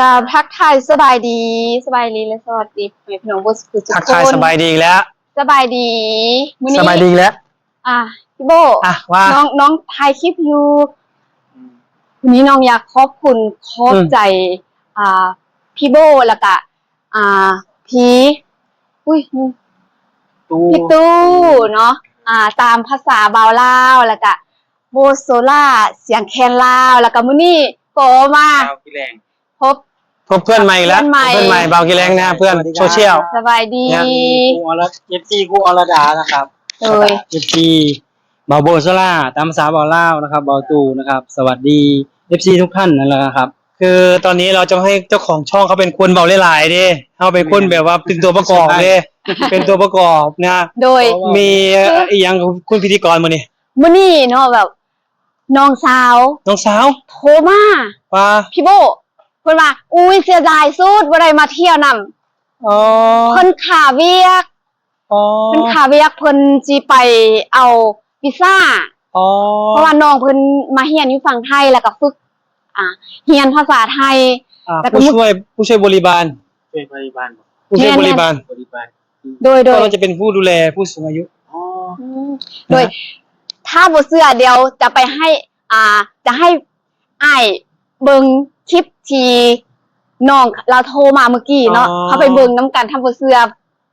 ກາບທັກທາຍສະບາຍດີ, ສະບາຍດີ ແລະ ສະຫວັດດີພໍ່ແມ່ພີ່ນ້ອງເບິດສູ່ທຸກຄົນ. ທັກທາຍສະບາຍດີອີກແລ້ວ. ສະບາຍດີ. ມື້ນີ້ສະບາຍດີອີກແລ້ວ. ອ່າ ພີ່ໂບ້ ອ່ະ ວ່າ ນ້ອງ ນ້ອງຖ່າຍຄລິບຢູ່. ອືມ ມື້ນີ້ນ້ອງຢາກຂອບຄຸນ ຂອບໃຈ ອືມ ອ່າ ພີ່ໂບ້ ແລ້ວກະ ອ່າ ພີ່ ອຸ້ຍ ຕູ້ ພີ່ຕູ້ເນາະ ອ່າ ຕາມພາສາບ່າວລາວ ແລ້ວກະ ໂບໂຊລາ ສຽງແຄນລາວ ແລ້ວກະມື້ນີ້ກໍມາ ບ່າວກິແລງ ພົບ ພົບເພື່ອນໃໝ່ອີກແລ້ວ ພົບເພື່ອນໃໝ່ ພົບເພື່ອນໃໝ່ ບ່າວກິແລງນະ ເພື່ອນໂຊຊຽວ. ສະບາຍດີ ເອັຟຊີ ຄູອອລະດານະຄັບ. ໂດຍ ເອັຟຊີ ບ່າວໂບໂຊລາ ຕາມພາສາບ່າວລາວນະຄັບ ບ່າວຕູ້ນະຄັບ. ສະຫວັດດີ ເອັຟຊີ ທຸກທ່ານນັ້ນແຫຼະນະຄັບ. ຄືຕອນນີ້ເຮົາຈະໃຫ້ເຈົ້າຂອງຊ່ອງເຂົາເປັນຄົນເວົ້າຫຼາຍໆເດ້ ເຮົາເປັນຄົນແບບວ່າເປັນຕົວປະກອບເດ້ ເປັນຕົວປະກອບນະ. ໂດຍ ມີອີ່ຫຍັງ ຄຸນພິທີກອນມື້ນີ້? ມື້ນີ້ເນາະ ແບບ ນ້ອງສາວ ນ້ອງສາວໂທມາວ່າ ພີ່ໂບ້ ເພິ່ນວ່າ ອຸ້ຍ ເສຍດາຍສຸດ ບໍ່ໄດ້ມາທ່ຽວນຳ. ອໍ ເພິ່ນຄາວຽກ. ອໍ ເພິ່ນຄາວຽກ ເພິ່ນຊິໄປເອົາວີຊາ. ອໍ ເພາະວ່ານ້ອງເພິ່ນມາຮຽນຢູ່ຝັ່ງໄທ ແລ້ວກໍຝຶກ ອ່າ ຮຽນພາສາໄທ. ອ່າ ແລ້ວກໍ ຜູ້ຊ່ວຍ ຜູ້ຊ່ວຍບໍລິບານ ຜູ້ຊ່ວຍບໍລິບານ ແມ່ນໆ ບໍລິບານ. ໂດຍ ໂດຍ ກໍຈະເປັນຜູ້ດູແລຜູ້ສູງອາຍຸ. ອໍ ອືມ ນະ ໂດຍ ຖ້າບໍ່ເຊື່ອ ດຽວຈະໄປໃຫ້ ອ່າ ຈະໃຫ້ອ້າຍເບິ່ງຄລິບທີ່ນ້ອງລາວໂທມາເມື່ອກີ້ເນາະ. ອໍ ເຮົາໄປເບິ່ງນຳກັນ ຖ້າບໍ່ເຊື່ອ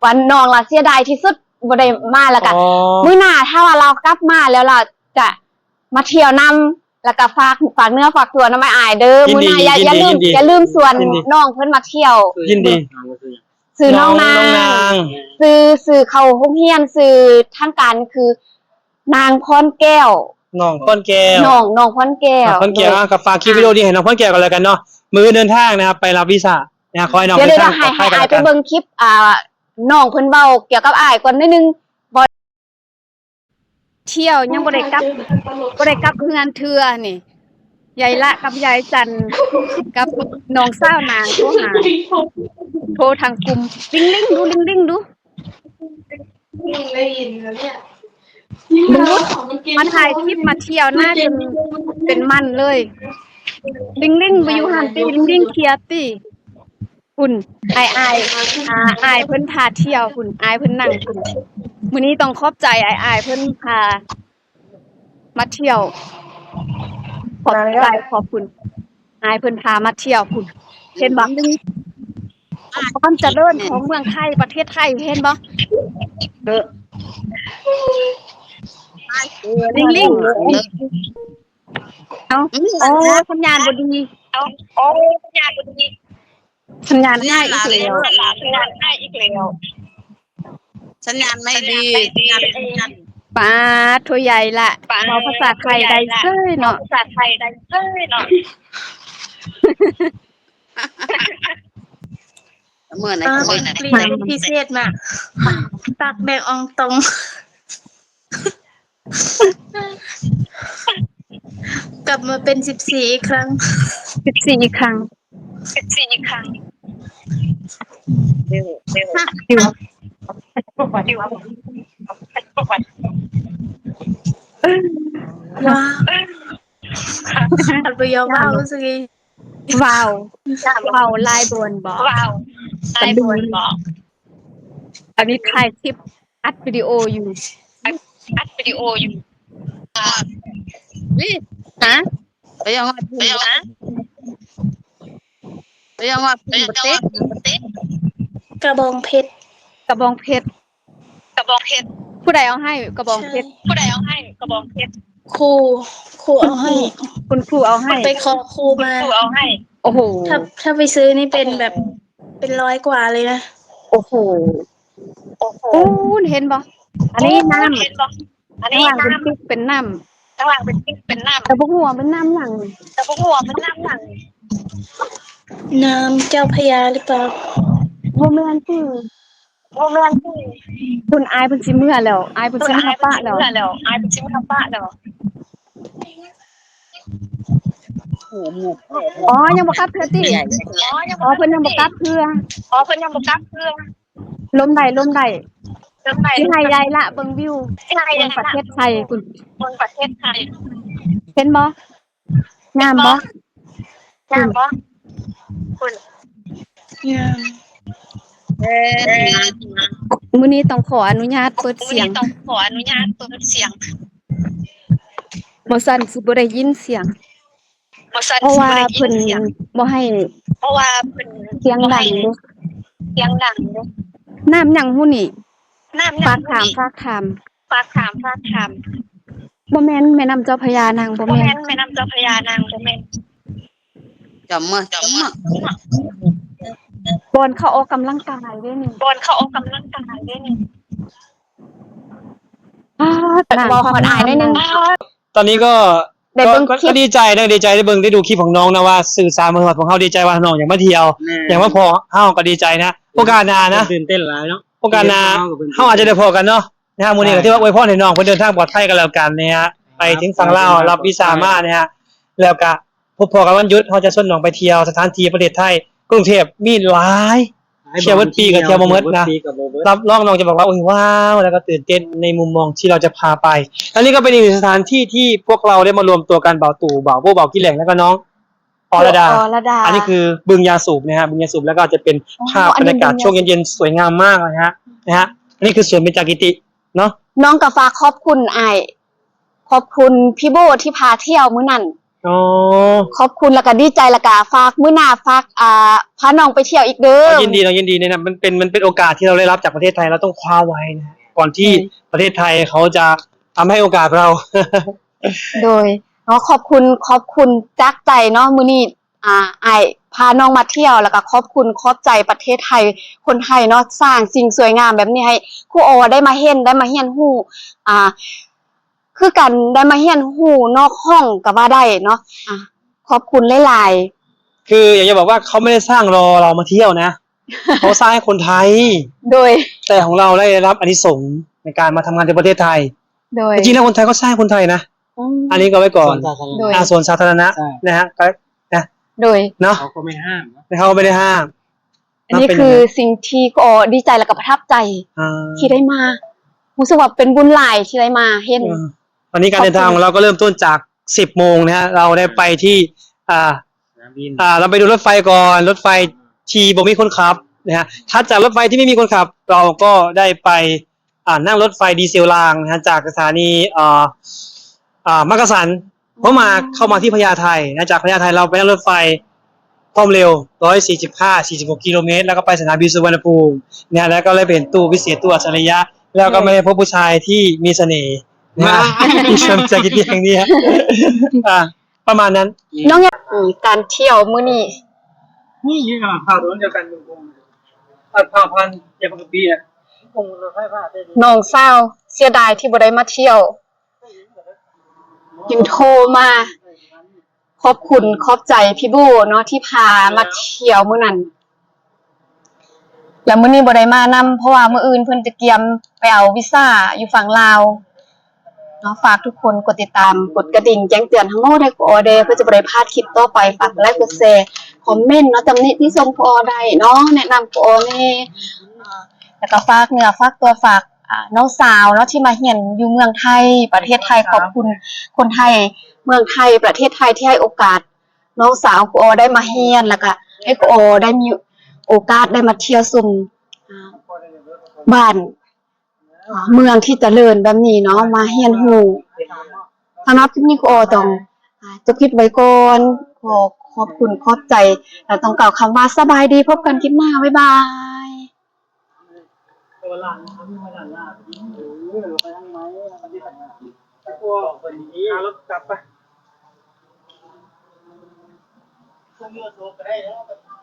ວ່ານ້ອງລາວເສຍດາຍທີ່ສຸດບໍ່ໄດ້ມາ. ແລ້ວກະ ອໍ ມື້ໜ້າຖ້າວ່າລາວກັບມາແລ້ວ ລາວຈະມາທ່ຽວນຳ. ແລ້ວກໍຝາກ ຝາກເນື້ອຝາກຕົວນຳອ້າຍໆເດີ. ຍິນດີ ມື້ໜ້າຢ່າ ຍິນດີ ຢ່າລືມ ຍິນດີ ຢ່າລືມຊວນ ຍິນດີ ນ້ອງເພິ່ນມາທ່ຽວ. ຍິນດີ. ຊື່ນ້ອງນາງ ນ້ອງນາງ ຊື່ ຊື່ເຂົ້າໂຮງຮຽນ ຊື່ທາງການຄື ນາງພອນແກ້ວ ນ້ອງພອນແກ້ວ ນ້ອງ ນ້ອງພອນແກ້ວ. ນ້ອງພອນແກ້ວ ໂດຍ ອ່າ ກໍຝາກຄລິບວິດີໂອນີ້ໃຫ້ນ້ອງພອນແກ້ວກັນແລ້ວກັນເນາະ. ມື້ເດີນທາງນະ ໄປຮັບວີຊານະ ຂໍໃຫ້ນ້ອງເດີນທາງປອດໄພກັນແລ້ວກັນ. ດຽວ ດຽວ ດຽວໃຫ້ ໃຫ້ອ້າຍໄປເບິ່ງຄລິບ ອ່າ ນ້ອງເພິ່ນເວົ້າກ່ຽວກັບອ້າຍກ່ອນໜ້ອຍໜຶ່ງ. ບໍ່ ທ່ຽວຍັງບໍ່ໄດ້ກັບ ບໍ່ໄດ້ກັບເຮືອນເທື່ອນີ້. ຍາຍລະກັບຍາຍຈັນ ກັບນ້ອງສາວນາງໂທຫາ ໂທທາງກຸ່ມ ລິງໆ ດູ ລິງໆ ດູ. ໄດ້ຍິນແລ້ວເນຍ ມາຖ່າຍຄລິບມາທ່ຽວນະ ຈົນເປັນໝັ້ນເລີຍ. ລິງໆ ໄປຢູ່ຫັ້ນຕິ ລິງໆ ເຄຍຕິ. ພຸ້ນ ອ້າຍໆ ອາ ອ້າຍເພິ່ນພາທ່ຽວພຸ້ນ ອ້າຍເພິ່ນນັ່ງພຸ້ນ. ມື້ນີ້ຕ້ອງຂອບໃຈອ້າຍໆ ເພິ່ນພາມາທ່ຽວ. ຂອບໃຈ ຂອບຄຸນ ອ້າຍເພິ່ນພາມາທ່ຽວພຸ້ນ. ເຫັນບໍ່? ຄວາມຈະເລີນຂອງເມືອງໄທ ປະເທດໄທ ເຫັນບໍ່? ລິງໆ ເອົາ ໂອ້ ສັນຍານບໍ່ດີ ເອົາ ໂອ້ ສັນຍານບໍ່ດີ. ສັນຍານຫາຍອີກແລ້ວ ສັນຍານຫາຍອີກແລ້ວ ສັນຍານໄມ່ດີ. ປາດໂທ ຍາຍລະ ເວົ້າພາສາໄທໄດ້ເສີຍເນາະ ພາສາໄທໄດ້ເສີຍເນາະ. ເມື່ອນັ້ນ ອ່າ ເມື່ອນັ້ນ ເປັນການພິເສດມາກ ປາກແບງອອງຕົງ. ກັບມາເປັນສິບສີ່ອີກຄັ້ງ ສິບສີ່ອີກຄັ້ງ ສິບສີ່ອີກຄັ້ງ. ວ້າວ ອັນບໍ່ຍອມເວົ້າ ຮູ້ສຶກ ວ້າວ ວ້າວ ຫຼາຍບ່ອນບໍ ວ້າວ ຫຼາຍບ່ອນບໍ. ອັນນີ້ຖ່າຍຄລິບ ອັດວິດີໂອຢູ່ ອັດ ອັດວິດີໂອຢູ່. ນີ້ ຮະ ໄປຍັງວ່າ ໄປຍັງວ່າ ໄປຍັງວ່າ ໄປຍັງວ່າ ກະບອງເພັດ ກະບອງເພັດ ກະບອງເພັດ. ຜູ້ໃດເອົາໃຫ້ກະບອງເພັດ? ໃຊ່ ຜູ້ໃດເອົາໃຫ້ກະບອງເພັດ? ຄູ ຄູເອົາໃຫ້ ຄຸນຄູເອົາໃຫ້ ໄປຂໍຄູມາ ຄູເອົາໃຫ້. ໂອ້ໂຫ ຖ້າ ຖ້າໄປຊື້ນີ້ເປັນແບບ ເປັນຮ້ອຍກວ່າເລີຍນະ. ໂອ້ໂຫ ໂອ້ໂຫ ເຫັນບໍ່? ອັນນີ້ນ້ຳ ເຫັນບໍ່? ອັນນີ້ນ້ຳ ຂ້າງຫຼັງເປັນປິກເປັນນ້ຳ ຂ້າງຫຼັງເປັນປິກເປັນນ້ຳ. ແຕ່ບໍ່ຮູ້ວ່າເປັນນ້ຳຫຍັງ ແຕ່ບໍ່ຮູ້ວ່າເປັນນ້ຳຫຍັງ. ນ້ຳເຈົ້າພະຍາຫຼືເປົ່າ? ບໍ່ແມ່ນຕິ ບໍ່ແມ່ນຕິ. ຄຸນ ອ້າຍເພິ່ນຊິເມືອແລ້ວ ອ້າຍເພິ່ນຊິເມືອປະແລ້ວ ອ້າຍເພິ່ນຊິເມືອປະແລ້ວ. ອໍ ຍັງບໍ່ກັບເທື່ອຕິ? ອໍ ເພິ່ນຍັງບໍ່ກັບເທື່ອ ອໍ ເພິ່ນຍັງບໍ່ກັບເທື່ອ. ລົມໄດ້ ລົມໄດ້ ລົມໄດ້. ຊິໃຫ້ຍາຍລະເບິ່ງວິວ ເບິ່ງປະເທດໄທພຸ້ນ ເບິ່ງປະເທດໄທ. ເຫັນບໍ່? ງາມບໍ່? ງາມບໍ່? ພຸ້ນ ມື້ນີ້ຕ້ອງຂໍອະນຸຍາດເປີດສຽງ. ບໍ່ຊັ້ນຊິບໍ່ໄດ້ຍິນສຽງ. ເພາະວ່າເພິ່ນບໍ່ໃຫ້ສຽງດັງເດ້. ນ້ຳຫຍັງຫູນີ້? ຝາກຖາມ, ຝາກຖາມ. ບໍ່ແມ່ນແມ່ນ້ຳເຈົ້າພະຍານາງ, ບໍ່ແມ່ນ. ບ່ອນເຂົາອອກກຳລັງກາຍເດ້ນີ້. ອາ ເວົ້າຮອດອາຍໜ້ອຍໜຶ່ງ. ຕອນນີ້ກໍ ໄດ້ເບິ່ງຄລິບ ກໍດີໃຈນະ, ດີໃຈໄດ້ເບິ່ງ ໄດ້ດູຄລິບຂອງນ້ອງນະ ວ່າສື່ສານມາຮອດພວກເຮົາ. ດີໃຈວ່ານ້ອງຢາກມາທ່ຽວ, ຢາກມາພໍ້ເຮົາ, ກໍດີໃຈນະ. ໂອກາດໜ້ານະ, ຕື່ນເຕັ້ນຫຼາຍເນາະ. ໂອກາດໜ້າເຮົາອາດຈະໄດ້ພໍ້ກັນເນາະ. ນະ ມື້ນີ້ກໍຖືວ່າອວຍພອນໃຫ້ນ້ອງເພິ່ນເດີນທາງປອດໄພກັນແລ້ວກັນນະ, ໄປເຖິງຝັ່ງລາວ ຮັບວີຊາມານະ, ແລ້ວກະພົບພໍ້ກັນວັນຢຸດ. ເຮົາຈະຊວນນ້ອງໄປທ່ຽວສະຖານທີ່ປະເທດໄທ, ກຸງເທບມີຫຼາຍ. ທ່ຽວເບິດປີກໍທ່ຽວບໍ່ໝົດນະ. ຮັບຮອງນ້ອງຈະບອກວ່າ ໂອ້ຍ ວ້າວ ແລ້ວກໍຕື່ນເຕັ້ນໃນມຸມມອງທີ່ເຮົາຈະພາໄປ. ອັນນີ້ກໍເປັນອີກໜຶ່ງສະຖານທີ່ທີ່ພວກເຮົາໄດ້ມາລວມຕົວກັນ, ບ່າວຕູ້, ບ່າວໂບ້, ບ່າວກີ່ແຫຼງ ແລ້ວກໍນ້ອງ ອໍລະດາ. ອໍລະດາ. ອັນນີ້ຄືບຶງຢາສູບນະຮະ, ບຶງຢາສູບ, ແລ້ວກໍຈະເປັນ ອໍ ພາບບັນຍາກາດຊ່ວງເຢັນໆ ສວຍງາມມາກນະຮະ, ນະຮະ. ອັນນີ້ຄືສວນເບັນຈາກິຕິເນາະ. ນ້ອງກໍຝາກຂອບຄຸນອ້າຍ, ຂອບຄຸນພີ່ໂບ້ທີ່ພາທ່ຽວມື້ນັ້ນ. ອໍ ຂອບຄຸນ ແລ້ວກໍດີໃຈ, ແລ້ວກໍຝາກມື້ໜ້າ ຝາກ ອ່າ ພານ້ອງໄປທ່ຽວອີກເດີ. ຍິນດີເນາະ, ຍິນດີເນາະ. ມັນເປັນ ມັນເປັນໂອກາດທີ່ເຮົາໄດ້ຮັບຈາກປະເທດໄທ, ເຮົາຕ້ອງຄວ້າໄວ້ນະ ກ່ອນທີ່ ໂດຍ ປະເທດໄທເຂົາຈະທຳໃຫ້ໂອກາດເຮົາ. ໂດຍ ເນາະ, ຂອບຄຸນ ຂອບຄຸນຈາກໃຈເນາະ. ມື້ນີ້ ອ່າ ອ້າຍພານ້ອງມາທ່ຽວ ແລ້ວກໍຂອບຄຸນຂອບໃຈປະເທດໄທ, ຄົນໄທເນາະ, ສ້າງສິ່ງສວຍງາມແບບນີ້ໃຫ້ຄູອໍໄດ້ມາເຫັນ, ໄດ້ມາຮຽນຮູ້ ອ່າ ຄືກັນ, ໄດ້ມາຮຽນຮູ້ນອກຫ້ອງກໍວ່າໄດ້ເນາະ. ອ່າ ຂອບຄຸນຫຼາຍໆ. ຄືຢາກຈະບອກວ່າເຂົາບໍ່ໄດ້ສ້າງລໍເຮົາມາທ່ຽວນະ, ເຂົາສ້າງໃຫ້ຄົນໄທ. ໂດຍ ແຕ່ຂອງເຮົາໄດ້ຮັບອານິສົງໃນການມາທຳງານທີ່ປະເທດໄທ. ໂດຍ ແຕ່ຈິງແລ້ວຄົນໄທກໍສ້າງໃຫ້ຄົນໄທນະ. ອືມ ອັນນີ້ກໍໄວ້ກ່ອນ. ໂດຍ ອາ ສວນສາທາລະນະ ໃຊ່ ນະຮະ ກໍ ນະ ໂດຍ ເນາະ ເຂົາກໍບໍ່ໄດ້ຫ້າມເນາະ, ເຂົາກໍບໍ່ໄດ້ຫ້າມ. ອັນນີ້ຄືສິ່ງທີ່ກໍດີໃຈ ແລ້ວກໍປະທັບໃຈ ອ່າ ທີ່ໄດ້ມາ, ຮູ້ສຶກວ່າເປັນບຸນຫຼາຍທີ່ໄດ້ມາເຫັນ. ເອີ ຕອນນີ້ການເດີນທາງຂອງເຮົາກໍເລີ່ມຕົ້ນຈາກສິບໂມງນະຮະ, ເຮົາໄດ້ໄປທີ່ ອ່າ ສະໜາມບິນ ອ່າ ເຮົາໄປດູລົດໄຟກ່ອນ, ລົດໄຟທີ່ບໍ່ມີຄົນຂັບນະຮະ. ຖັດຈາກລົດໄຟທີ່ໄມ່ມີຄົນຂັບ, ເຮົາກໍໄດ້ໄປ ອ່າ ນັ່ງລົດໄຟດີເຊລາງນະ ຈາກສະຖານີ ເອີ ອ່າ ມັກກະສັນ ເຮົາມາ ເຂົ້າມາທີ່ພະຍາໄທນະ, ຈາກພະຍາໄທເຮົາໄປນັ່ງລົດໄຟຄວາມເລັວ ຮ້ອຍສີ່ສິບຫ້າ ສີ່ສິບຫົກກິໂລເມດ ແລ້ວກໍໄປສະໜາມບິນສຸວັນນະພູມນະ, ແລ້ວກໍເລີຍໄປເຫັນຕູ້ວິເສດ ຕູ້ອັດສະລິຍະ, ແລ້ວກໍມາໄດ້ພົບຜູ້ຊາຍທີ່ມີສະເໜ່ນະ, ທີ່ເຊື່ອມໃຈກິດແຫ່ງນີ້. ອ່າ ປະມານນັ້ນ. ນ້ອງຢາກ ອືມ ການທ່ຽວມື້ນີ້ ນີ້ຢູ່ພາກດຽວກັນ ພາກພັນ ຢ່າປະກະປີນະ. ນ້ອງສາວເສຍດາຍທີ່ບໍ່ໄດ້ມາທ່ຽວ, ຍັງໂທມາຂອບຄຸນຂອບໃຈພີ່ໂບ້ເນາະ ທີ່ພາມາທ່ຽວມື້ນັ້ນ. ແລ້ວມື້ນີ້ບໍ່ໄດ້ມານຳ ເພາະວ່າມື້ອື່ນເພິ່ນຈະກຽມໄປເອົາວີຊາຢູ່ຝັ່ງລາວເນາະ. ຝາກທຸກຄົນກົດຕິດຕາມ ກົດກະດິ່ງແຈ້ງເຕືອນໃຫ້ໝົດ ໃຫ້ຄູອໍແດ່ ເພື່ອຈະບໍ່ໄດ້ພາດຄລິບຕໍ່ໄປ. ຝາກກົດໄລກ໌ ກົດແຊ ຄອມເມັນເນາະ, ຕຳໜິຕິຊົມຄູອໍໄດ້ເນາະ, ແນະນຳຄູອໍແດ່. ແລ້ວກໍຝາກເນື້ອຝາກຕົວ ຝາກ ອ່າ ນ້ອງສາວເນາະ ທີ່ມາຮຽນຢູ່ເມືອງໄທ ປະເທດໄທ. ຂອບຄຸນຄົນໄທເມືອງໄທ ປະເທດໄທ ທີ່ໃຫ້ໂອກາດ ນ້ອງສາວຄູອໍໄດ້ມາຮຽນ ແລ້ວກະໃຫ້ຄູອໍໄດ້ມີໂອກາດໄດ້ມາທ່ຽວຊົມ ອ່າ ບ້ານ ອ່າ ເມືອງທີ່ຈະເລີນແບບນີ້ເນາະ ມາຮຽນຮູ້. ສຳລັບຄລິບນີ້ຄູອໍຕ້ອງ ອ່າ ຈົບຄລິບໄວ້ກ່ອນ. ຂໍຂອບຄຸນຂອບໃຈ ແລະ ຕ້ອງກ່າວຄຳວ່າສະບາຍດີ. ພົບກັນຄລິບໜ້າ. ບາຍບາຍ. ແຕ່ວ່າຮ້ານ ເຂົາມີຮ້ານລາບ ເອີ ໄປທາງໃໝ່ ໄປທາງໃໝ່ ແຕ່ວ່າເພິ່ນມີລົດກັບໄປ ເມືອໂສກກໍໄດ້ເນາະ.